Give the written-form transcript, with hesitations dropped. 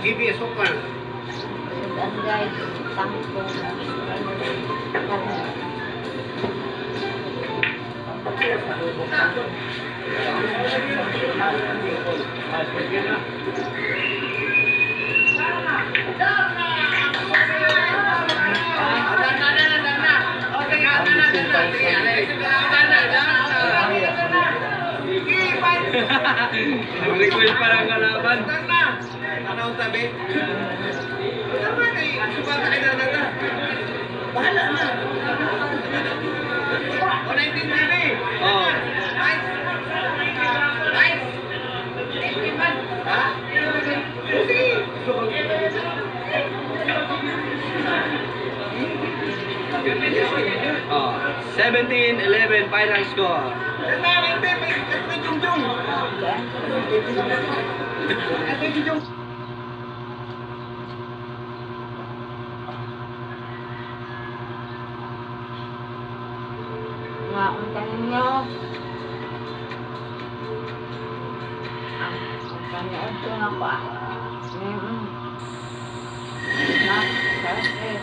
GB sukar. Sudan guys, tangkong. Karne. Request para ang kalaban. Ano ang sabi? Tama na eh. Subata kayo na na. Bahala na. O 19 GB. Oh. Nice. Nice. Ha? Sige. Oh, 17-11 final score. Tama, 19. May jungjung. May jungjung. Nga, unta ninyo. Ah, unta niyo. Ito na pa. Na, sarap eh.